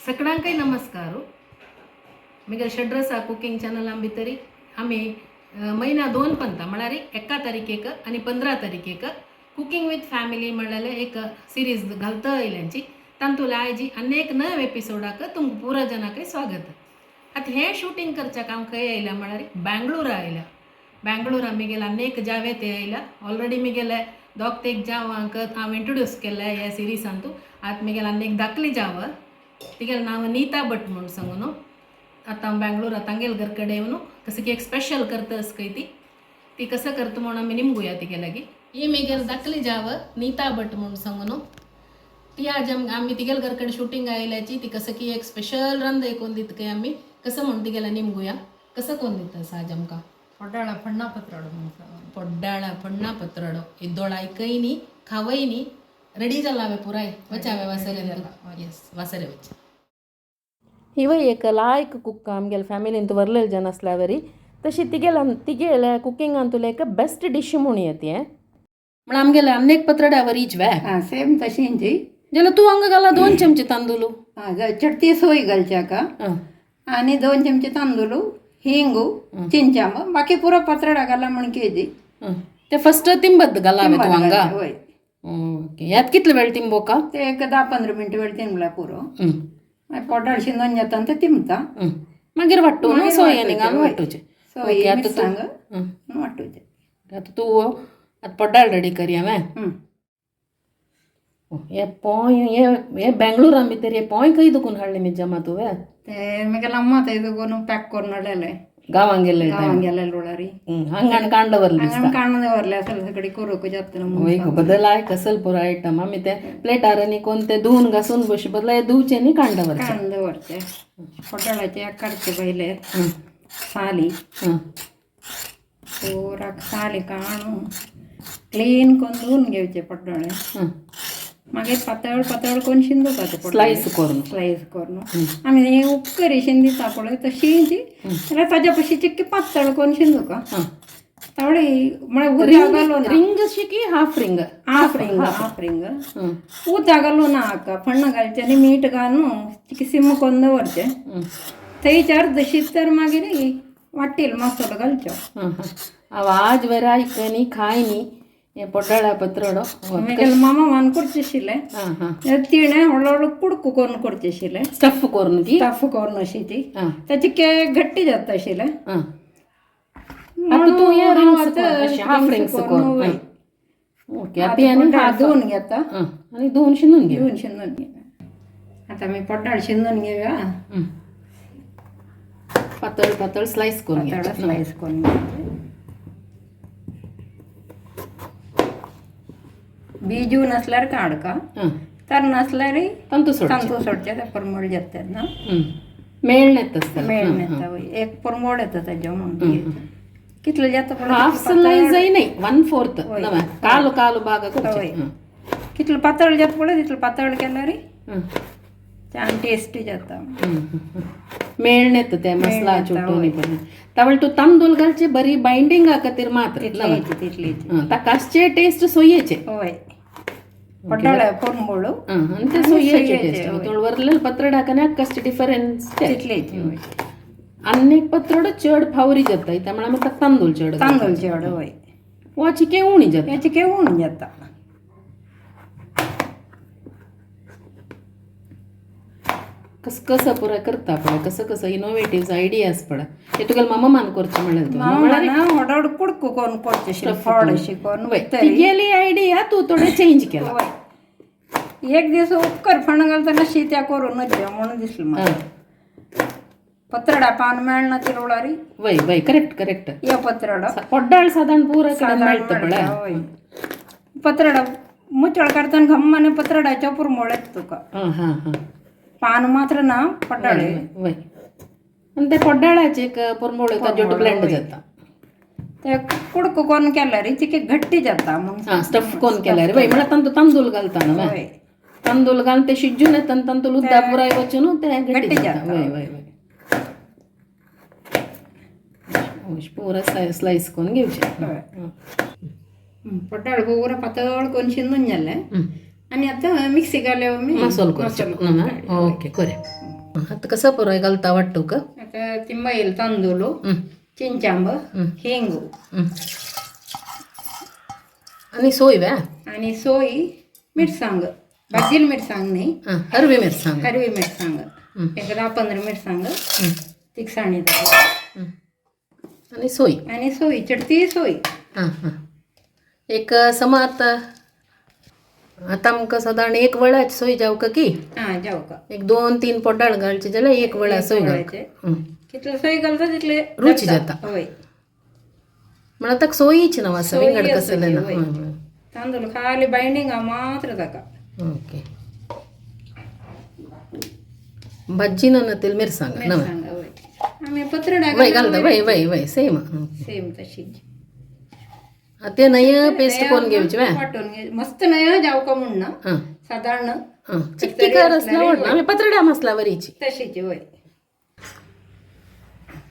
सगळ्यांकय नमस्कार. Miguel षड्रसा cooking चॅनलां भितरी आमी म्हयन्या दोन पंता म्हळ्यार एका तारखेक आनी 15 तारखेक कुकिंग विथ फॅमिली म्हणलेले एक सिरीज घालता आयल्यांची. तांतूले आयजी अनेक नव एपिसोडाक तुमकां पुरा जनाकय स्वागत. आतां हें शूटिंग करच्याक हांव खंय आयल्या म्हळ्यार बँगलोरा आयल्या. बँगलोरा मिगेले अनेक जावे ते आयल्या. ऑलरेडी मिगेले दोग तेग जावांक हांव इंट्रोड्यूस केल्या ह्या सिरिजांतू. आतां मिगेले अनेक धाकली जाव, तिगेलें नांव नीता भट म्हूण सांगू न्हू. आतां हांव बँगलोरा तांगेल घर कडेन येवन कसं की एक स्पेशल करता खंय ती ती कसं करता म्हूण आमी निमगुया तिगे लागीं. ही मिगेल धाकली जाव नीता भट म्हूण सांगू न्हू. ती आज आमी तिगेल घर कडेन शूटिंग आयल्याची. ती कसं की एक स्पेशल रंद कोन्न दिता खंय. आमी कसं म्हूण तिगेलें निमगुया. कसं कोन्न दिता आज आमकां? ಪೊಡ್ಡಾಳ ಪಣ್ಣ ಪತ್ರೊಡು. ಪೊಡ್ಡಾಳ ಪಣ್ಣ ಪತ್ರೊಡು. ಇದ್ದೋಳ ಐಕೈ ನಿ ಖವೈ ನಿ ರೆಡಿ जालावे पुराय वचावे वासरे. येस, वासरे वच. हिवय एक लायक कुक. आमगेले फ्यामिलींत व्हरलेले जन आसल्यावरी तशी तिगेले तिगेले कुकिंगांतुले एक बेस्ट डिश म्हूण येत हें. म्हळ्यार आमगेले अनेक पत्रड्या वरीच वे? हां, सेम तशींची. जाल्यार तूं हांगा घाला 2 चमचे तांदूळ. हां, चडती सोय घालच्याका आनी 2 चमचे तांदूळ, हिंगू, चिंचांब, बाकी पुरो पत्रडा घाला म्हण केजी. ते फस्ट तिंबत घालावे तूं हांगा? वय. ओके, यात कितले वेळ तिंबोका? ते एक 10-15 मिनट वेळ तिंबल्या पुरो. मागीर पोटाळ शिंदोन जाता ते तिंबता. मागीर वाट्टू न्हू सोय आनी घालून वय. वाट्टूचें. सोय. ओके, आतां तूं मिरसांग वांटूचें. आतां तूं आतां पड्डाळ रेडी करया हांवें. हे पोंय हे हे बेंगळुरा भितर हे पोंय खंय दुकून हाडले मिज्जामा तुवें? ते मागीर अम्मा ते दुकून पॅक करून हाडलेले. गांवांक गेल्ले? गांवांक गेलेले उळारी. हांगा कांड व्हरले दिसता. हांगा कांड दवरले असेल सगळी करूंक जाता. वय गो, बदलाय कसल पुरो आयटम. आमी ते प्लेटार आनी कोण ते धुवन घासून बशी बदला हे धुवचे न्ही, कांड दवरचे. कांड दवरचे. पटाळाचे काडचे पयले साली. पुराक साली काडून क्लीन करून धुवन घेवचे पड्डोळे. मागीर पातळ पातळ करून शिंदोवपाचे. स्लायस करून. स्लायस करून. आमी उपकरी शिंदिता पळय तशी, जाल्यार ताज्या पशी चिक्की पातळ करून शिंदोवका. तावळी म्हळ्यार उदक घालून. रिंग अशी की half ring? Half ring, half ring. उदक घालूं नाका. फण्ण घालचें आनी मीठ घालून चिकी सिम करून दवरचें. थंयच अर्द शीत तर मागीर वाटील मसालो घालचो. हांव आज बरें आयक न्ही, खाय न्ही हें पोड्डाळा पत्रडो. मागीर मामा मान करचें आशिल्लें. हां हां तिणें हळू हळू कुडको करून करचें आशिल्लें. स्टफ करून की? स्टफ करून अशी ती ताची केक घट्टी जाता आशिल्लें. आतां तूं हें रिंग्स, हाफ रिंग्स करून. ओके, आतां ती आनी हाफ धुवन घेता. आनी धुवन शिंदून घे. धुवन शिंदून घेता. आतां आमी पड्डाळ शिंदून घेवया. पातळ पातळ स्लायस करून पातळ घे. स्लायस करून घेवचें. बीजू नसल्यार काडका, तर नसल्यार तांतू सोड. तांतू सोडचे. ते परमळ जाता ना. मेळ येता आसतलें. मेळ येता वय, एक परमळ येता ताजें म्हणून. कितले जाता पळय. हाफ स्लायस नाही, 1/4, काಲು काಲು भाग वय. कितलं पातळ जाता पळय, तितलें पातळ केल्यार छान टेस्टी जाता. मेळ येता ते मसला चुटून पण. तावळ तूं तांदूळ घालचे बरी बायंडिंगा खातीर मात्र. तितलीच, तितलीच. ताकासचे टेस्ट सोयेचे. वय, पड्डाळ परमळ. आनी ते सोयेचे टेस्ट. थोडं वरले पत्रडा हाका आक्कासचे डिफरन्स. तितलीच वय. आनी एक पत्रडो चड फावरी जाता, त्यामुळे आमी ताका तांदूळ चड. तांदूळ चड वय. वा चिके उणी जाता. हेचे केवून जाता. कसं कसं पुराय करता पळय, कसं कसं इनोवेटिव्ह आयडियाज पळय. हे तुगेले मामा मान करचें म्हणलें तूं? मामा व्हड कुडको करून करचें, फोड अशी करून. वय, तिगेली आयडिया तूं थोडें चेंज केला. वय, एक दीस उपकर फण घालतना शीत्या करून म्हणून दिसलें म्हाका. पत्रडा पान मेळना तिरवळारी. वय वय, करेक्ट करेक्ट. या पत्रडो. पड्डाळ साधारण पुरा कडेन मेळटा पळय. वय, पत्रडा मुचळ काडताना घम्माने पत्रडाच्या पुरमळ येता तुका. हां हां हां पान मात्र ना, पड्डाळे. वय, आनी ते पड्डाळाचे एक पुरमोळ ताजें ब्लेंड जाता. ते कुडको करून केल्यार तिके घट्टी जाता म्हणून. हां, स्टफ करून केल्यार वय. म्हळ्यार तांतू तांदूळ घालता न्हू? वय. तांदूळ घालून ते शिजून येता आनी तांतूल उदक पुराय वचून ते घट्टी जाता. वय वय वय, पुरा स्लायस करून घेवचें. पड्डाळ पुरा पातळ करून शिंदून जालें आनी आतां मिक्सी घाल्या. मसालो करचो. ओके, करें. आता कसं पुरय घालता वाटतो का? आता ती मैल तांदूळ, चिंचांब, हिंग. आणि सोय व्या. आणि सोय, मिरसांग, भाजील मिरसांग नाही. हां, हरवी मिरसांग. हरवी मिरसांग. एक 10-15 मिरसांग तिखसाणी जाते. आणि सोय. आणि सोय, चढती सोय. हां हां, एक समा आता आता आमकां सादारण एक वळाच सोय जावका की? हां, जाऊ का. एक 2-3 पोटाळ घालचे जाल्यार एक वळा सोय घाल. वळाचे. कितले सोय घालता तितले रुची जाता. हय. म्हण आतां सोयीच ना आसा. सोयी विंगड आसा कसलें ना. ती, वय. तांदूळ खाली बायंडिंगा मात्र ताका. ओके, भाजी ना तेल मिरसांग ना. मिरसांग, हय. आमी पत्रडा. वय घालता, वय वय वय, सेम. सेम तशीच. ते नय पेस्ट कोण घेवची वे? वाटून घे मस्त नय जाव का म्हण ना. हां. साधारण. हां, चिक्की कर असला आवडना आमी पत्रड्या मसला वरीची. तशीच वय.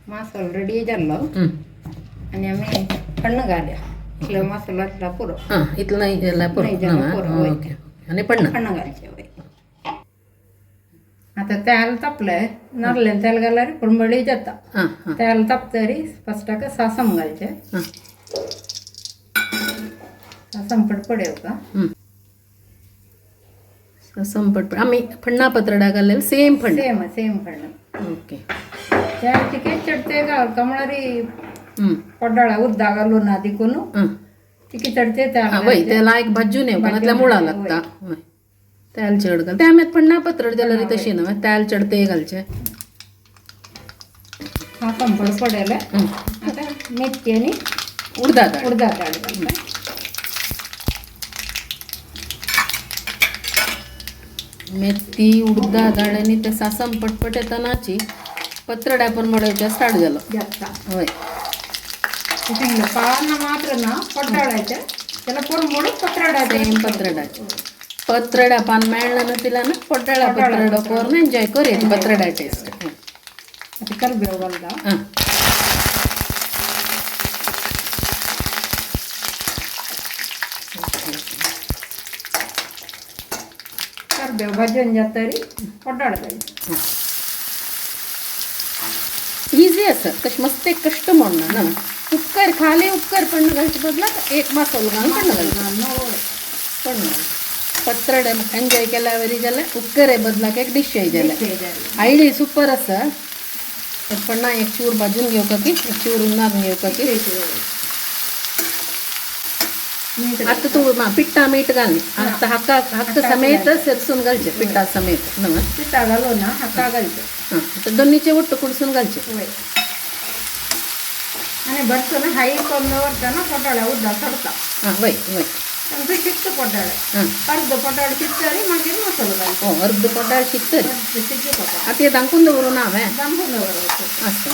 मासोल रेडी जाल्लो आनी आमी कण्ण घाल्या, इतलो मसालो घातला पुरो. हां, इतलो नाही जाल्यार पुरो. नाही जाल्यार पुरो, वय. ओके, आनी पडना. कण्ण घालचें, वय. आतां तेल तापलें, नारलें तेल घाल्यार पुरमळी जाता. हां हां. तेल तापतरी फस्टाक सासम घालचें. सासम पडपडेव का. संपट आमी फण्णा पत्रडा घाल्लेले सेम फण्ण. सेम सेम कण्ण. ओके. त्या चिके चडते घाल म्हळ्यार पड्डाळा उद्दा घालून ना देखून तिके चडते तेल. हां, वय, त्याला एक भाजून येवका नातल्यार मुळा लागता. वय, तेल चड घाल ते आमी फण्णा पत्रड जाल्यार तशी न्हय, तेल चड ते घालचें. सासम पडपडेलें. आतां मेथी आनी उडदा दाळ. उडदा दाळ घालता. मेथी उडदा दाळ आनी ते सासम पटपट येतानाची पत्रड्या परमळाच्या स्टार्ट जालो. जाता. वय. सांगलें पानां मात्र ना, पड्डाळाचे त्याला परमोड पत्राडाचे. सेम पत्रडा, पत्रडा पान मेळ्ळें ना तिला ना पड्डाळा पत्रडो करून एन्जॉय करूया पत्रडा टेस्ट. आतां करबेव घालता. हां. करबेव भाजून जातरी पड्डाळ घालचें. इझी आसा तशें, मस्त एक कश्ट म्हणना ना. उपकर खाली उपकर पण्ण घालचे बदलाक एक मसालो घालून पण्ण घालचें, पण्ण पत्रडे एन्जॉय केल्या वरी जाल्यार उपकरे बदलाक एक डिश जाल्यार आयडिया सुपर आसा. पण्णा एक चूर भाजून घेवका की एक चूर उन्नाक घेवका की. आतां तूं पिट्टा मीठ घाल. आतां हाका हक्क समेत सेरसून घालचें, पिट्टा समेत न्हय? पिठा घालून ना हाका घालचें. हां, आतां दोन्नीचे ಒಟ್ಟು कुडसून घालचें. वय. आनी भरसून हाई करून दवरतना पड्डाळ्या उद्दा सोडता. हां, वय वय. आमचो शिकता पड्डाळे. हां. अर्द पड्डाळ शिकतरी मागीर मसालो घालचो. ओ, अर्द पड्डाळ शिकतरी. अर्द शिजोवपाक. आतां हें धांकून दवरूं ना हांवें? दामपून दवरचें. आसता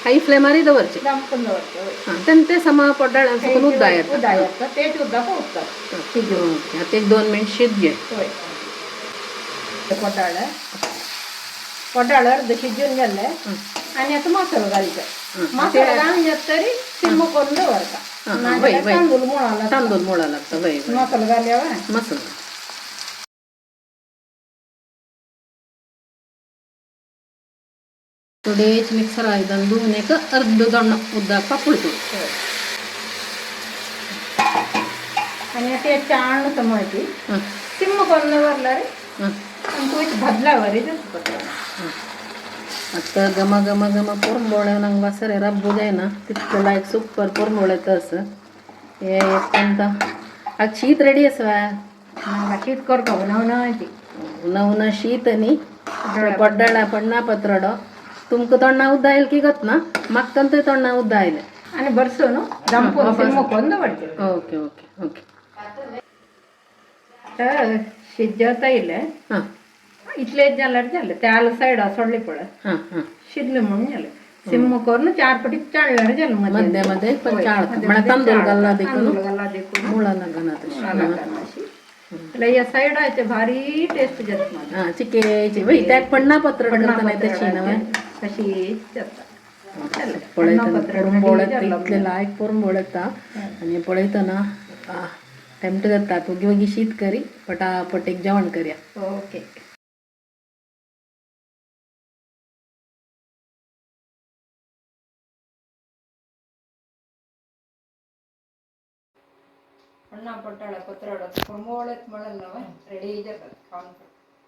हाय फ्लेमारय दवरचें. दामपून दवरचें, वय. हां, तेन्ना तें समा पड्डाळ सुकून उद्दा येता. उद्दा येता, तेच उद्दा पोवता. ओके, आतां एक 2 मिनट शीत घे. वय, पड्डाळ पड्डाळ अर्द शिजून गेले आनी आतां मसालो घालचो. मसालो घालून जाता तरी सिम करून दवरता. वय वय. तांदूळ मुळा लागता. तांदूळ मोडा लागता, वय वय. मसालो घाल्यावर मसालो थोडेच मिक्सर आयदन धुवन एक अर्द दोण उदक पापुळतो. आनी आतां हे चाण समजी सिम करून दवरल्यार आमकां भाजल्या वरी जाता. आतां घमा घमा घमा पुरंबोळे ನಂಗೆ वासरे रब्बू जायना तितकें लायक सुपर पुरंबोळे तस हे एक तांकां. आतां शीत रेडी आसा. म्हाका शीत करता नव नव. नव शीत न्ही, पड्डाळा पडना पत्रडो तुमकां तोंडा उद्दा आयल की गत ना, म्हाका तंय तोंडा उद्दा आयलें. आनी भरसून दामपून सिम करून दवरचें. Okay okay okay. आतां शिजत आयलें. हां. इतलेंच जाल्यार जालें, तेल सायडा सोडलें पळय. हां हां. शिजलें म्हणून जालें. सिम करून चार पटी चाळल्यार जालें. मध्ये मध्ये पण चाळ म्हळ्यार तांदूळ घालला देखून. तांदूळ घालला देखून. मुळा लागना तशें. लागना अशी जाल्यार ह्या सायडाचे भारी टेस्ट जाता मागीर. हां, चिकेची वय त्याक पण्णा पत्र करता नाही तशी न्हय? तशी जाता. पळयतना पुरंबोळ इतलें लायक पुरंबोळ येता आनी पळयतना टेम्प्ट जाता. वगी वगी शीत करी पटापट एक जेवण करया. ओके. पन्ना पडटाळा पत्राडो कोरमोळेत म्हणलं रेडी जातात खावन.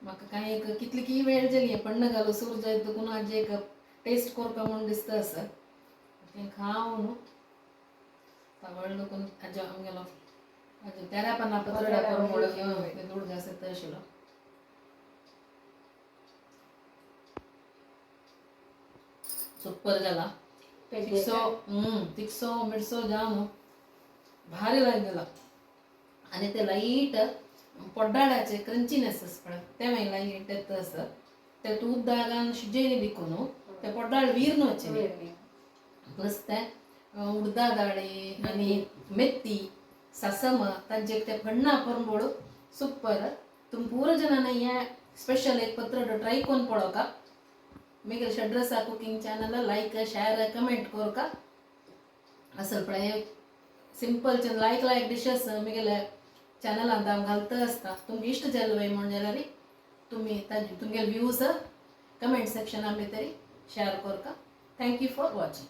म्हाका कांय एक कितली की वेळ जाली पण्ण घालो सूर जायत देखून आज एक टेस्ट करपा म्हूण दिसता आसा. तें खावन तावळ देखून आजो आमगेलो आजो तेरा पाना पत्रडा परमोळ ते दूड घास येता आशिल्लो. सुपर जाला. तिखसो तिखसो मिरसो जाम भारी लागला. आणि ते लाईट पोड्डाळ्याचे क्रंचीनेस आसा पळय ते मागीर लाईट येता आसा. ते तूप दागान शिजयले देखून ते पोड्डाळ वीर वचले. प्लस ते उडदा दाळी आणि मेथी सासम तांचे ते फण्णा परंबोळ सुपर. तुम पूरा जणांना हे स्पेशल एक पत्र ट्राय करून पळोवका. मागीर Shadrasa cooking channel like share comment कोरका. असल पळय सिंपल लायक लायक डिशेस मिगेले चॅनलांत हांव घालता आसता. तुमकां इश्ट जाल वय म्हण जाल्यार तुमी ताजे तुमगेले व्यूज कमेंट सेक्शना भितर शेअर करका. Thank you for watching.